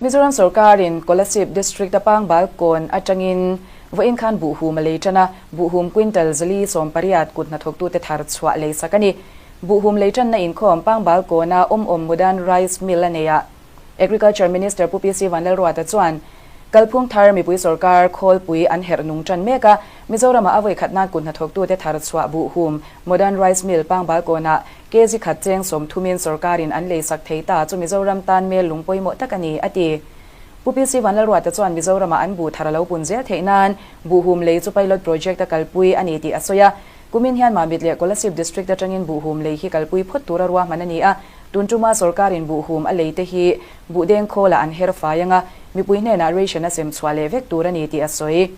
Mizoram sorkarin Kolasib District-a Pangbal kawn atangin vawiin khan buhhum a lei tan a, buhhum quintal 180 kut hnathawktute thar chhuah lei sak a ni. Buhhum lei tanna inkhawm Pangbal kawna awm awm Modern Rice Mill a nei a. Agriculture Minister Pu PC Vanlalruata chuan, Kalphung thar mipui sorkar khawlpui an herh nung tan mek a, Mizoramah a vawi khatnan kut hnathawktute thar chhuah buhhum Modern Rice Mill Pangbal kawnah kg khat cheng 30 in sorkarin an lei sak thei ta chu Mizoram tan mel lung pawimawh tak a ni, a ti. Pu PC Vanlalruata chuan Mizoramah an buh thar a lo pun zel theih nan buhhum lei chu pilot project a kalpui a ni tih a sawi a. Kumin hian Mamit leh Kolasib District atangin buhhum lei hi kalpui phawt tura ruahman a ni a, tun tuma sorkarin buhhum a lei te hi buhdeng khawlah an her fai anga mipui hnenah ration a sem chhuah leh vek tur a ni tih a sawi.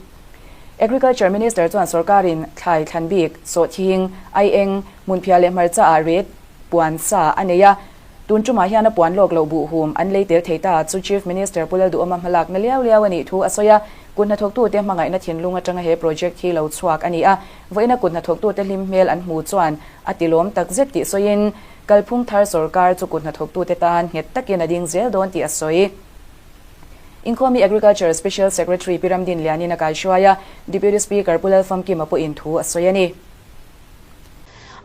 Agriculture Minister chuan sorkarin thlai thlan bik, sawhthing, aieng, hmunphiah leh hmarcha ah ret puan sa a nei a, tun tumah hian a puan lawk loh buhhum an lei tel thei ta chu Chief Minister Pu Lalduhawma hmalakna liau liau a nih thu a sawi a, kut hnathawktute hmangaihna thinlung atanga he project hi lo chhuak a ni a, vawiina kut hnathawktute hlim hmel an hmu chuan a tilawm takzet tih sawiin kalphung thar sorkar chu kut hnathawktute tan nghet takin a ding zel dawn tih a sawi. Inkhawmi Agriculture Special Secretary Pi Ramdin Lianin a kaihruai a, Deputy Speaker Pu Lalfamkima pawhin thu a sawi a ni.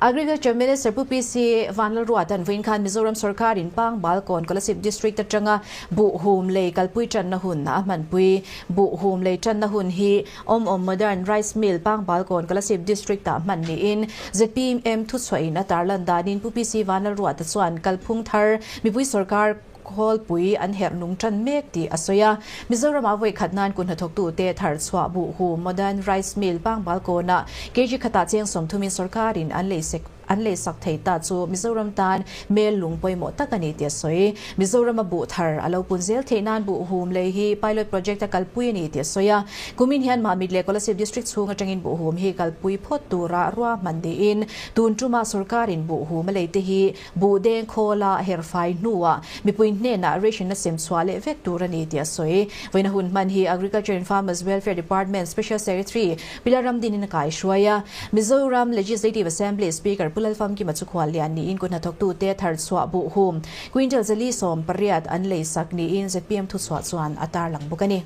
Agriculture Minister Pu PC Vanlalruata'n vawiin khan Mizoram sorkarin Pangbalkawn Kolasib District atanga Buhhum lei kalpui tanna hun a hmanpui. Buhhum lei tanna hun hi Awm Awm Modern Rice Mill Pangbalkawn Kolasib District-ah hman niin zpm thuchhuahin a tarlan danin Pu PC Vanlalruata chuan kalphung thar mipui sorkar Khawlpui an herh nung tan mek tih a sawi a. Mizoramah vawi khat nan kut hnathawktute thar chhuah buhhu Modern Rice Mill Pangbal kawnah kg khatah cheng 30 in sorkarin an lei sek an lei sak thei ta chu Mizoram tan mel lung pawimawh tak a ni tih a sawi. Mizorama buh thar a lo pun zel theih nan buhhum lei hi pilot project a kalpui a ni tih a sawi a. Kumin hian Mamit leh Kolasib District chhung atangin buhhum hi kalpui phawt tura ruahman niin tun tuma sorkarin buhhum a lei te hi Buh deng khawla herfai hnuah mipui hnenah ration a sem chhuah leh vek tur a ni tih a sawi. Vawiina hun hman hi Agriculture and Farmers Welfare Department Special Secretary Pi Lalramdinin a kaihruai a. Mizoram Legislative Assembly Speaker Pu Lalfamkima chu khuallian niin kut hnathawktute thar chhuah buh hum quintal 480 an leisak niin zpm thuchhuah chuan a tarlang bawk a ni.